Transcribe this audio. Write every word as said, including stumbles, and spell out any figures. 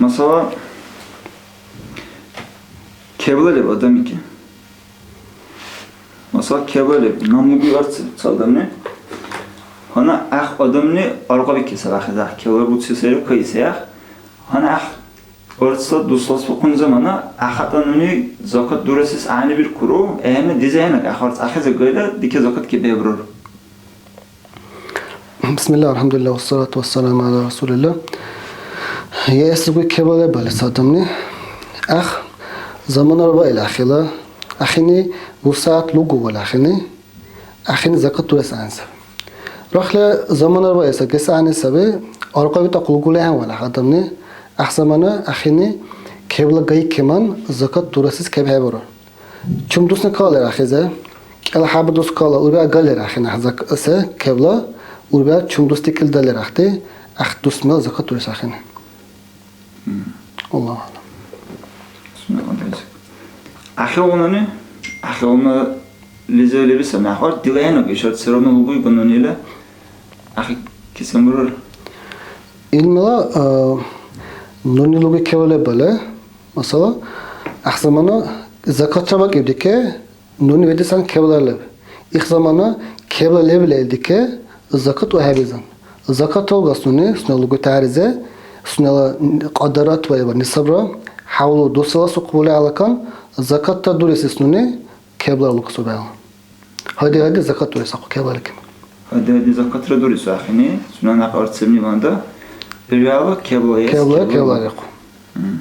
Масала, кебла леб адамики. Масала, кебла леб, нам лугуй арц ца адамни. Гьана гӀяхӀ адамни аргъабикеса бахъи, кебла буци сайри кайсеяхӀ. Гьана гӀяхӀ арцла дуслас бухъун замана, гӀяхӀ адамни закат дурасес гӀягӀнибиркуру, гӀягӀни дизайнак гӀяхӀ арц ахӀи загайла, дике закат кебебрар. Бисмилла, алхӀямдулилла, вассалату вассаламу гӀяла расулилла. Яэс лугуй кебла лебали ца адамни. ГӀяхӀ заманара баили ахӀила, ахӀини бусягӀят лугувал ахӀини, ахӀини закат дурес гӀягӀни саби. Рахли заманара баэса гес гӀягӀни саби, аркья битӀахъ лугули гӀягӀнивал ахӀ адамни, гӀяхӀ замана ахӀини кебла гай кеман закат дурасес кебхӀебару. Чум дусни калалли рахизе, кӀел хӀяба дус кала, урга галли рахина, зак-, се, кебла, урга чум дус дикили далли рахти, гӀяхӀ дус мел закат дурес ахӀен. Мгм. Аллагьу аълам. Сунела базик. АхӀелунани, ахӀелуна лизе лебиса мяхӀвар, дила гьанна ишар, все равно лугуйгу нунила, ахӀи кисамурар. Илмала, а, нуни луги кевале бале, Масала, гӀяхӀ замана закатра бакӀиб дике, нуни ведесан кевла леб. Их замана кевла леб леил дике, закат у хӀебизан. Закат алгас нуни, сунела лугутаризе, сунела кьадарат ва ибар нисабра, хӀявлу дусала сукъбули алакан, закатта дуресис нуни кевла лугас убяла. Гьади-гьади закат дурес ахъу кевла лекен. Гьади-гьади закатра дурес ахини, сунела някъ арцебни ванда, биргӀяла кевла ес, кевла, кевла кевла леку. Мгм.